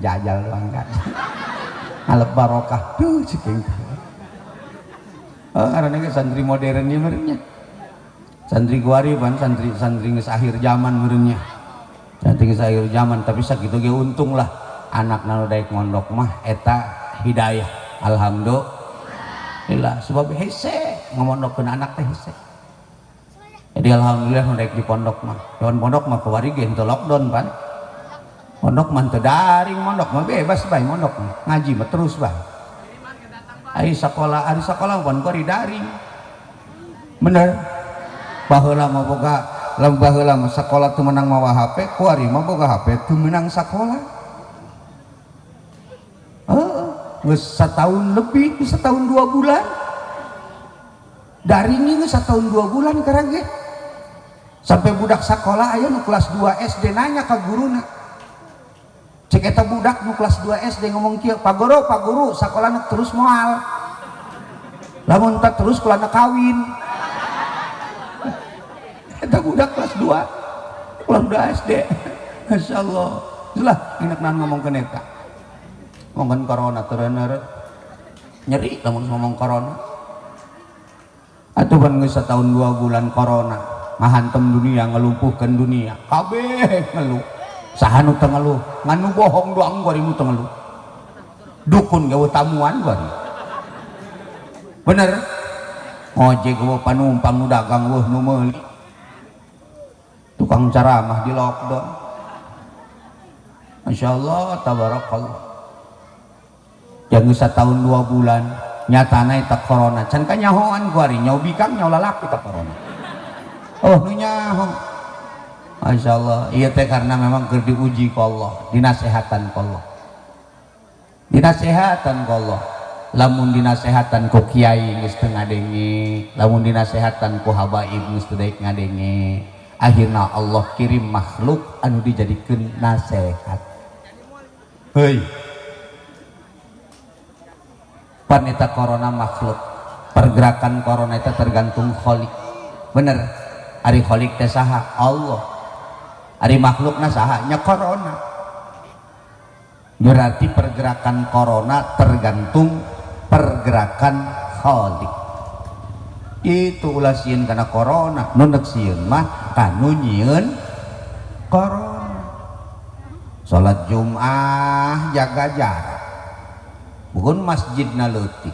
Jajal doang kan. Ngalep barokah. Duh cicing. Oh, karena ge santri modern ieu meureunnya. Santri kuari pan santri geus akhir zaman meureunnya. Santri geus akhir zaman tapi sakitu ge untung lah anak nu daek mondok mah eta hidayah. Alhamdulillah sebab hese ngomondokkeun anak teh hese. Jadi alhamdulillah nu daek di pondok mah. Lawan pondok mah kuari ge henteu lockdown pan. Pondok mah teu daring, mondok mah bebas bae mondok mah. Ngaji mah terus bae. Ari sakolah pan kuari daring. Bener. Baheula mah boga, lamun baheula mah sakolah teu meunang mawa HP, kuari mah boga HP teu meunang sakolah. Heeh, geus satahun lebih, geus setahun 2 bulan. Daring geus setahun 2 bulan karang ge. Sampai budak sakolah aya nu kelas 2 SD nanya ka guruna. Cek eta budak nu kelas 2 SD ngomong kieu, "Pak guru, Pak guru, sakolana terus moal. Lamun teu terus kulana kawin." Eta budak kelas 2, kelas 2 SD. Masyaallah. Itulah enak naon ngomongkeun eta. Ngomongkeun corona teu nyeri lamun ngomong corona. Atuh pan geus setahun 2 bulan corona, ngahantem dunia, ngelumpuhkeun dunia. Kabeh ngeluh. Saha nu teu ngeluh? Ngan nu bohong doang kuari nu teu ngeluh. Dukun ge tamuan kuari. Bener? Ngojek eueuh panumpang nu dagang eueuh nu meuli. Tukang ceramah di lockdown. Masya Allah, tabarakallah. Yang setahun 2 bulan nyatana eta corona. Can kanyahoan kuari nyaho bikang nyaho lalaki ta corona. Oh, nu nyaho. Masya Allah, ieu teh karena memang keur diuji ku Allah, dinasehatan ku Allah. Dinasehatan ku Allah. Lamun dinasehatan ku kiai geus teu ngadenge, lamun dinasehatan ku habaib geus teu daek ngadenge. Akhirna Allah kirim makhluk anu dijadikeun nasehat. Heuy. Pan eta corona makhluk. Pergerakan corona eta tergantung khalik. Bener. Ari khalik teh saha? Allah. Ari makhlukna saha? Nya corona. Berarti pergerakan corona tergantung pergerakan khalik. Itu ulah sieun kana corona, nu neuk sieun mah kanu nyieun corona. Salat Jumat jaga jarak. Bukan masjidna leutik.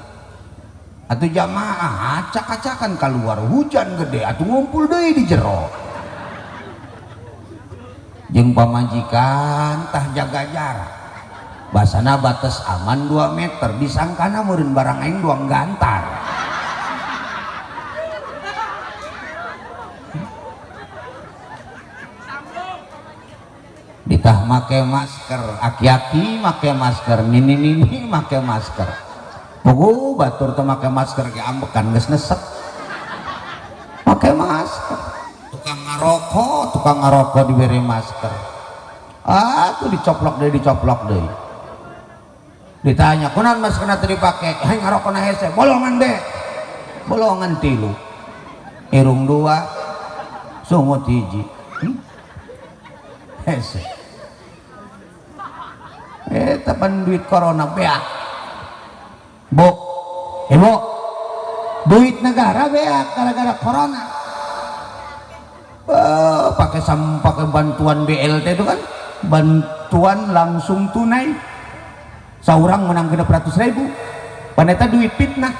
Atuh jamaah acak-acakan keluar hujan gede atuh ngumpul deui di jero. Jeung pamajikan tah jaga jarak. Basana batas aman 2 meter disangkana meureun barang aing doang gantar. Ditah make masker, aki-aki make masker, nini-nini make masker. Puguh batur teh make masker ge ambekan geus nesek. Make masker. Tukang ngarokok diberi masker. Ah, tuh dicoplok deui, dicoplok deui. Ditanya, kunaon maskerna teu dipake? Hei ngarokona hese, bolongan deh. Bolongan 3. Irung 2, sungut 1. Hese. Eta pan duit corona beak. Bu, ibu, duit negara beak gara-gara corona. Pakai pakai bantuan BLT itu kan, bantuan langsung tunai. Saurang menang 600.000. Paneta duit fitnah.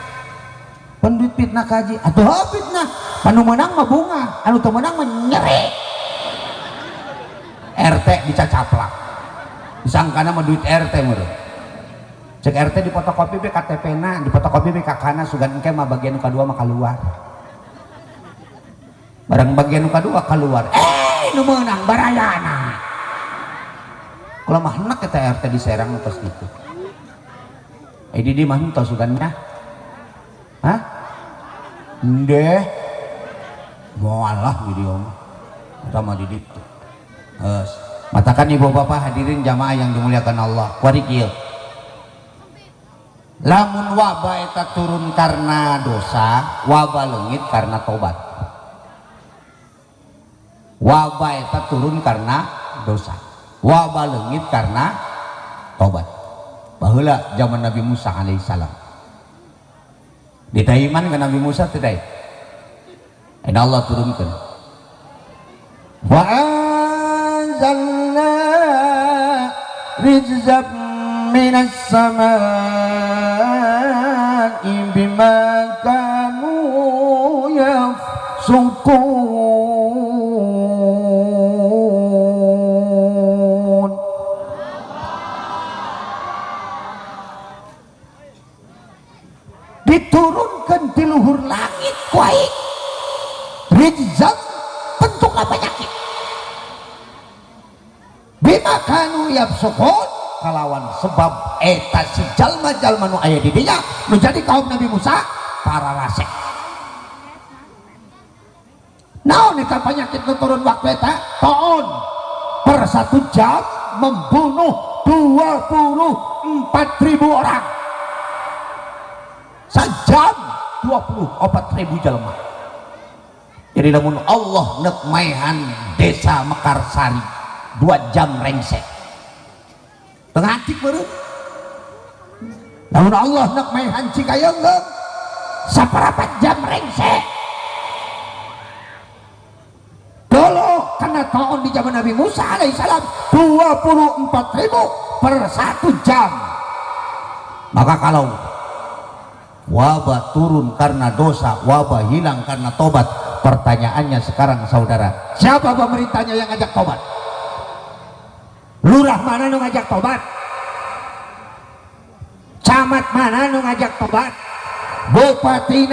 Pan duit fitnah kaji. Atuh fitnah. Panu menang mah bunga, anu teu menang mah nyeri. RT dicacaplak. Disangkana mah duit RT meureun. Cek RT dipotokopi be KTP-na, dipotokopi be kakana sugan engke mah bagian nu kadua mah kaluar. Barang bagian nu kadua kaluar. Nu meunang barayana. Kalau mah hendak eta RT di Serang tos gitu. Di mah henteu sugannya. Hah? Ndeh. Moal lah di dieu mah. Eta mah di ditu. Geus. Matakan ibu bapak hadirin jamaah yang dimuliakan Allah. Kuari kieu. Lamun wabah eta turun karena dosa, wabah leungit karena tobat. Wabah eta turun karena dosa, wabah leungit karena tobat. Baheula zaman Nabi Musa alaihissalam. Ditaiman ke Nabi Musa teu daek. Allah turunkeun. Wa anzalna rijzan minas samaa'i bima kanu yafsukun. Diturunkan di luhur langit kuaik rijzan bentuknya penyakit bima kanu yafsukun kalawan sebab eta si jalma-jalma nu aya di dinya nu jadi kaum Nabi Musa para rasek. Naon eta penyakit nu turun waktu eta? Taun per 1 jam membunuh 24.000 orang. Sajam 24.000 jalma. Jadi lamun Allah nek maehan desa Mekarsari 2 jam rengsek. Tengah atik meureun. Lamun Allah nek maehan Cikayeungeung saparapat jam rengsek. Dulu karena tahun di zaman Nabi Musa alaihissalam 24.000 per 1 jam. Maka kalau wabah turun karena dosa, wabah hilang karena tobat. Pertanyaannya sekarang saudara, siapa pemerintahnya yang ngajak tobat? Lurah mana nu ngajak tobat? Camat mana nu ngajak tobat? Bupati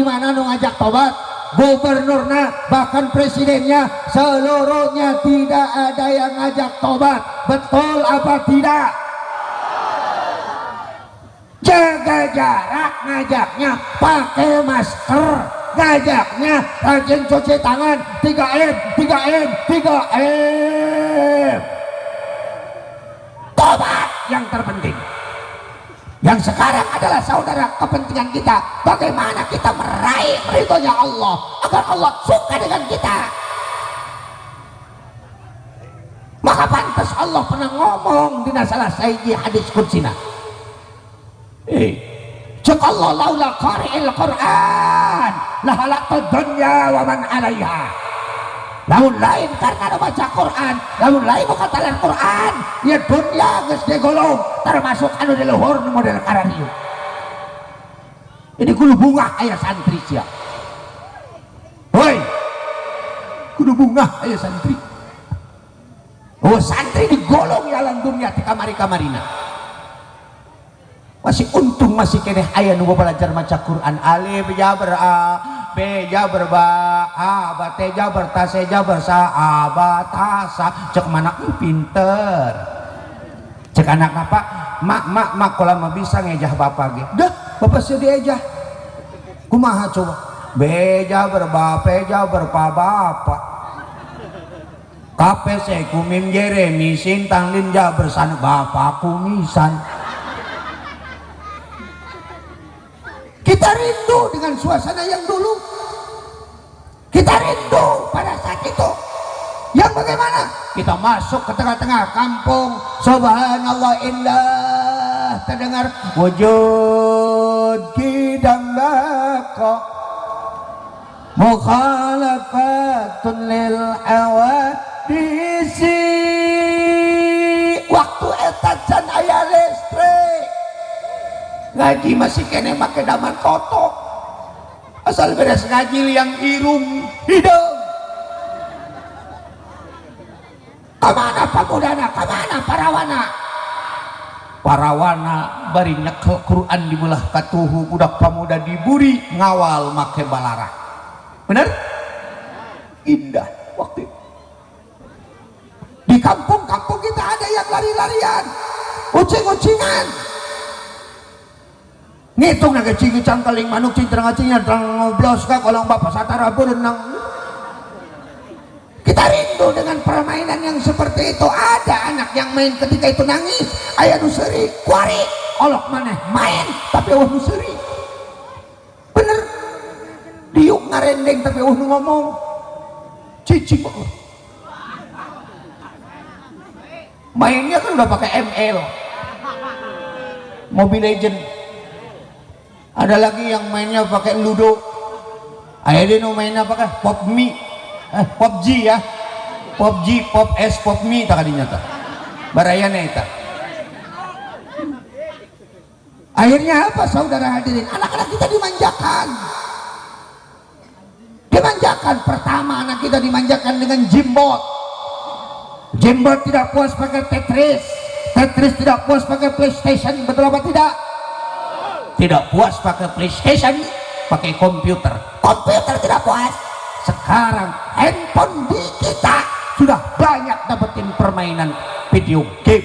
mana nu ngajak tobat? Gubernurna, bahkan presidennya, seluruhnya tidak ada yang ngajak tobat. Betul apa tidak? Jaga jarak ngajaknya, pakai masker ngajaknya, rajin cuci tangan, 3M, 3M, 3M. Tobat yang terpenting. Yang sekarang adalah saudara kepentingan kita, bagaimana kita meraih ridhonya Allah agar Allah suka dengan kita. Maka pantas Allah pernah ngomong di salah sahiji hadis kudsina. Cek Allah laula qari'il Quran lahalaqtu dunya wa man 'alaiha. Lamun lain karena baca Quran, lamun lain bukan talan Quran, ya dunia geus digolong termasuk anu di luhur model kararieu. Jadi kudu bungah aya santri sia. Hoi. Kudu bungah aya santri. Oh santri digolong jalan dunia di kamari-kamarina. Masih untung masih keneh aya nu belajar maca Quran. Alif jabar a, B jabar ba, A ba T jabar ta, C jabar sa, A ba ta sa. Cek mana pinter. Cek anak apa? Mak mak mak kalau mah bisa ngejah bapak ge. Dah, bapak sih diejah. Kumaha coba? B jabar ba, P jabar pa bapak. K P C ku mim jere mi sin tang lin jabar san bapak kumisan. rindu dengan suasana yang dulu. Kita rindu pada saat itu. Yang bagaimana? Kita masuk ke tengah-tengah kampung, subhanallah indah, terdengar wujud kidang bako mukhalafatun lil awadisi. Waktu eta can aya listrik, ngaji masih kene make daman kotok, asal beres ngaji yang irung hidung. Kamana pamudana, kamana parawana? Parawana bari nyekel Quran di belah katuhu, budak pamuda diburi ngawal make balara. Bener? Indah waktu itu. Di kampung-kampung kita ada yang lari-larian, ucing-ucingan, ngitung naga cing cangkeling manuk cing terang cing terang ngoblos ka kolong bapak satara berenang. Kita rindu dengan permainan yang seperti itu. Ada anak yang main ketika itu nangis, aya nu seuri, kuari, olok maneh main tapi eueuh nu seuri. Bener? Diuk ngarendeng tapi eueuh nu ngomong. Cicing banget. Mainnya kan udah pakai ML, Mobile Legend. Ada lagi yang mainnya pakai Ludo. Ada yang mainnya pakai Pop Mi, Pop G ya, Pop G, Pop S, Pop Mi tak kadinya tak. Barayana eta. Akhirnya apa saudara hadirin? Anak-anak kita dimanjakan. Dimanjakan. Pertama anak kita dimanjakan dengan jimbot. Jimbot tidak puas pakai Tetris. Tetris tidak puas pakai PlayStation, betul apa tidak? Tidak puas pakai PlayStation, pakai komputer. Komputer tidak puas. Sekarang handphone di kita sudah banyak dapetin permainan video game.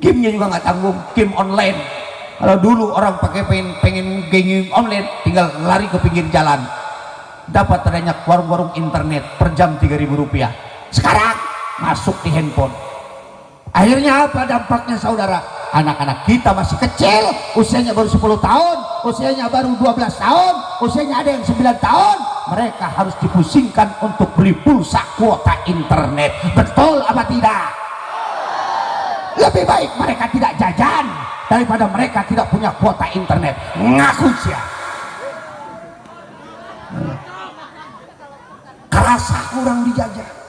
Gamenya juga nggak tanggung, game online. Kalau dulu orang pakai pengen game online, tinggal lari ke pinggir jalan, dapat banyak warung-warung internet per jam 3.000 rupiah. Sekarang masuk di handphone. Akhirnya apa dampaknya saudara? Anak-anak kita masih kecil, usianya baru 10 tahun, usianya baru 12 tahun, usianya ada yang 9 tahun. Mereka harus dipusingkan untuk beli pulsa kuota internet. Betul apa tidak? Lebih baik mereka tidak jajan daripada mereka tidak punya kuota internet. Ngaku sia. Kerasa kurang dijajah.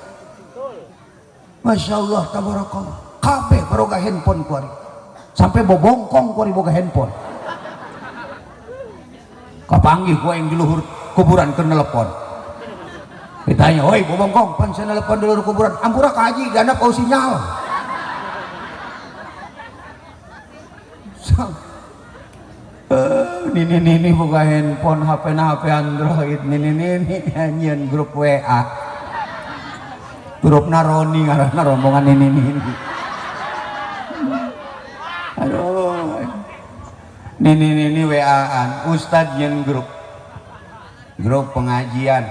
Masya Allah, tabarakallah. Kabeh baroga handphone kuari. Sampai bobongkong kuari boga handphone. Kapanggih gua yang di luhur kuburan ke nelpon. Ditanya, "Oi bobongkong, pan saya nelpon di luhur kuburan. Ampura ka haji, dianap au sinyal." Nini boga handphone, HP na HP Android, nini nyieun grup WA. Grupna Roni ngaranna rombongan nini. Aduh. Nini WA-an, ustad nyieun grup. Grup pengajian.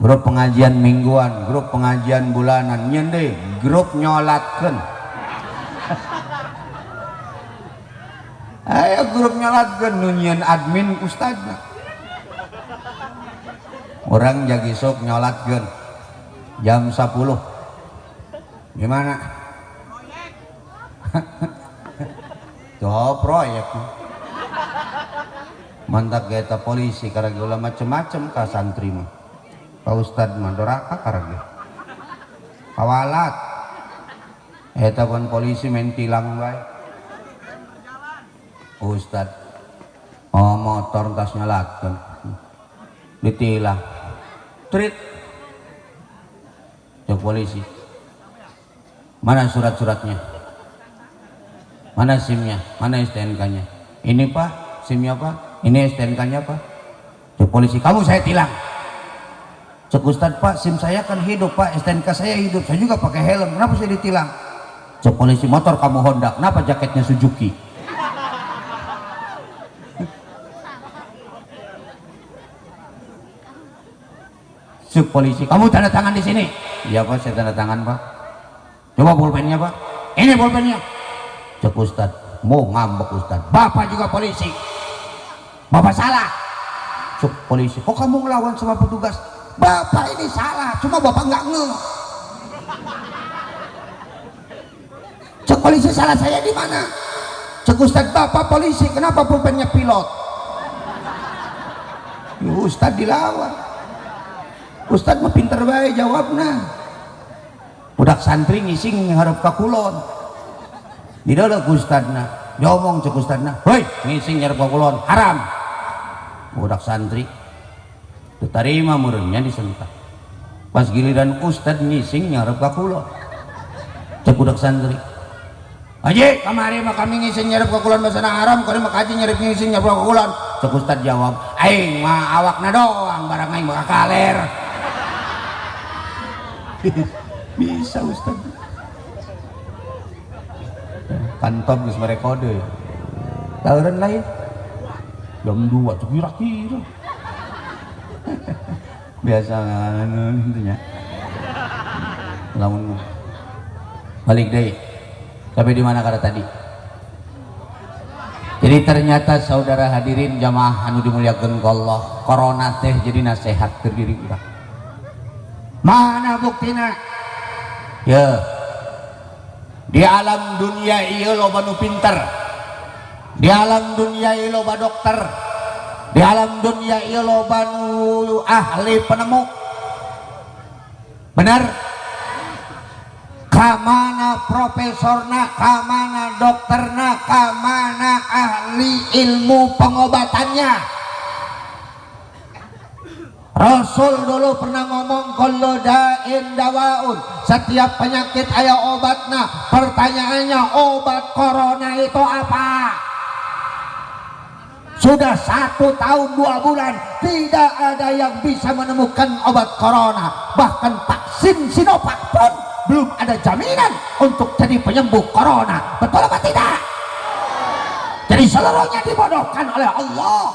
Grup pengajian mingguan, grup pengajian bulanan, nyieun deui grup nyolatkeun. Ayo grup nyolatkeun nu nyieun admin ustadna. Orang jagi sok nyolatkeun jam 10. Gimana? Tuh proyek. Mantak geta polisi karena ulah macem-macem ka santri mah. Pak Ustad mah doraka karena kawalat. Eta pun polisi main tilang bae. Ustad, oh motor tas nyolatkeun. Ditilang. Trit. Cek polisi. Mana surat-suratnya? Mana SIM-nya? Mana STNK-nya? Ini Pak, SIM-nya Pak. Ini STNK-nya Pak. Cek polisi, kamu saya tilang. Cek Ustad, Pak, SIM saya kan hidup Pak, STNK saya hidup, saya juga pakai helm, kenapa saya ditilang? Cek polisi, motor kamu Honda, kenapa jaketnya Suzuki? Cek polisi, kamu tanda tangan di sini. Iya Pak, saya tanda tangan Pak. Coba pulpennya Pak. Ini pulpennya. Cek Ustad, mau ngambek Ustad. Bapak juga polisi. Bapak salah. Cuk polisi, kok kamu ngelawan sama petugas? Bapak ini salah, cuma bapak nggak nge. Cuk polisi, salah saya di mana? Cuk ustad, bapak polisi, kenapa pulpennya pilot? Ya, ustad dilawan. Ustad mah pinter bae jawabna. Budak santri ngising ngarep ka kulon. Dideuleu ku ustadna, diomong cek ustadna, "Hoi, ngising ngarep ka kulon, haram." Budak santri teu tarima meureunnya disentak. Pas giliran ustad ngising ngarep ka kulon. Cek budak santri, "Haji, kamari mah kami ngising nyerep ka kulon basana haram, kami mah kaji nyerep ngising nyerep ka kulon." Cek ustad jawab, "Aing mah awakna doang, barang aing mah kaler." Bisa ustad. Kantor geus merekode. Taureun lain. Jam 2 tuh kira-kira. Biasa anu intinya. Lamun balik deui. Sampai di mana kata tadi? Jadi ternyata saudara hadirin jamaah anu dimuliakeun ku Allah, corona teh jadi nasihat keur diri urang. Mana buktina? Ya. Di alam dunia ieu loba nu pinter. Di alam dunia ieu loba dokter. Di alam dunia ieu loba nu ahli penemu. Benar? Kamana profesorna, kamana dokterna, kamana ahli ilmu pengobatannya? Rasul dulu pernah ngomong kullu da'in dawaun, setiap penyakit aya obatna. Pertanyaannya, obat corona itu apa? Sudah 1 tahun 2 bulan tidak ada yang bisa menemukan obat corona. Bahkan vaksin Sinovac pun belum ada jaminan untuk jadi penyembuh corona. Betul apa tidak? Jadi seluruhnya dibodohkan oleh Allah.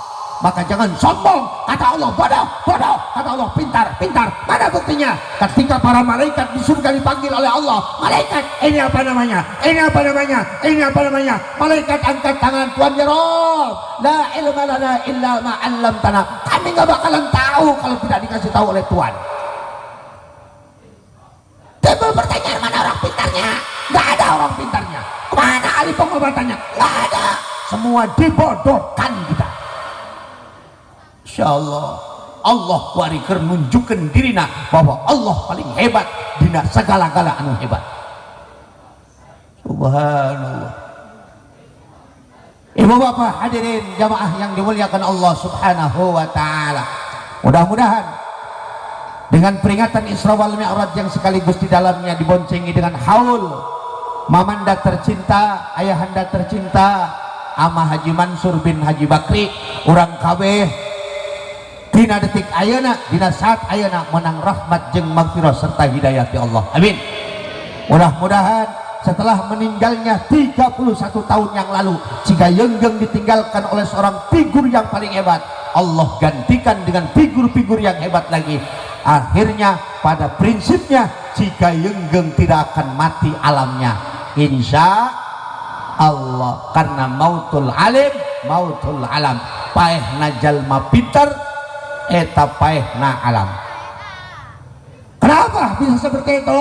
Maka jangan sombong, kata Allah bodoh, bodoh, kata Allah pintar, pintar. Mana buktinya? Ketika para malaikat di surga dipanggil oleh Allah, malaikat, ini apa namanya? Ini apa namanya? Ini apa namanya? Malaikat angkat tangan, Tuhan ya Rob, la ilma lana illa ma 'allamtana. Kami nggak bakalan tahu kalau tidak dikasih tahu oleh Tuhan. Timbul pertanyaan, mana orang pintarnya? Nggak ada orang pintarnya. Mana ahli pengobatannya? Nggak ada. Semua dibodohkan kita. Insya Allah Allah kuari keur nunjukkeun dirina bahwa Allah paling hebat dina segala-gala anu hebat. Subhanallah. Ibu bapak hadirin jamaah yang dimuliakan Allah Subhanahu wa taala, mudah-mudahan dengan peringatan Isra wal Mi'raj yang sekaligus di dalamnya diboncengi dengan haul mamanda tercinta, ayahanda tercinta Ama Haji Mansur bin Haji Bakri, urang kabeh dina detik ayeuna, dina saat ayeuna menang rahmat jeung magfirah serta hidayah ti Allah. Amin. Mudah-mudahan setelah meninggalnya 31 tahun yang lalu, jika Yenggeng ditinggalkan oleh seorang figur yang paling hebat, Allah gantikan dengan figur-figur yang hebat lagi. Akhirnya pada prinsipnya jika Yenggeng tidak akan mati alamnya, insya Allah, karena mautul alim mautul alam. Paehna jalma pintar eta paehna alam. Kenapa bisa seperti itu?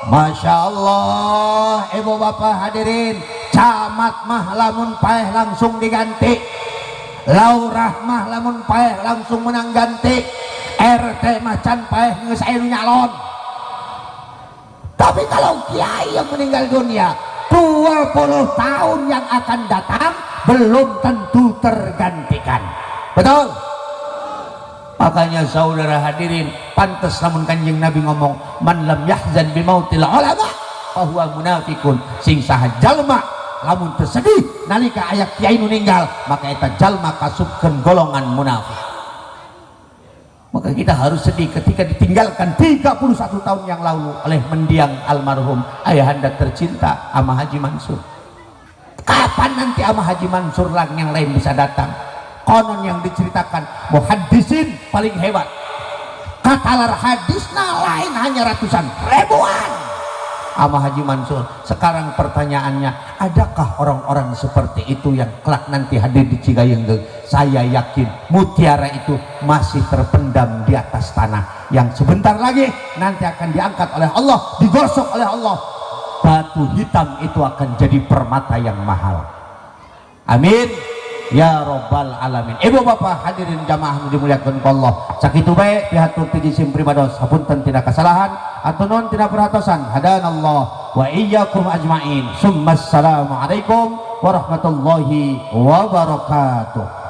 Masya Allah, ibu bapak hadirin, camat mah lamun paeh langsung diganti, laurah mah lamun paeh langsung menang ganti, RT mah can paeh geus aya nu nyalon. Tapi kalau kiai yang meninggal dunia 20 tahun yang akan datang belum tentu tergantikan. Betul? Makanya saudara hadirin, pantas namun Kanjeng Nabi ngomong, man lam yahzan bimautil ulama fahuwa munafikun. Sing saha jalma lamun tersedih nalika aya kiai nu ninggal, maka eta jalma kasupkeun golongan munafik. Maka kita harus sedih ketika ditinggalkan 31 tahun yang lalu oleh mendiang almarhum ayahanda tercinta Ama Haji Mansur. Kapan nanti Ama Haji Mansur lang yang lain bisa datang? Konon yang diceritakan muhaddisin paling hebat, katalar hadisna lain hanya ratusan ribuan. Sama Haji Mansur. Sekarang pertanyaannya, adakah orang-orang seperti itu yang kelak nanti hadir di Cigayenggeng? Saya yakin mutiara itu masih terpendam di atas tanah, yang sebentar lagi nanti akan diangkat oleh Allah, digosok oleh Allah. Batu hitam itu akan jadi permata yang mahal. Amin ya robbal alamin. Ibu bapak hadirin jamaah dimuliakan ku Allah, sakitu bae pihatur ti jisim pribados, hapunten tina kasalahan atau non tina perhatosan. Hadanallah wa iyyakum ajmain. Summa assalamualaikum warahmatullahi wabarakatuh.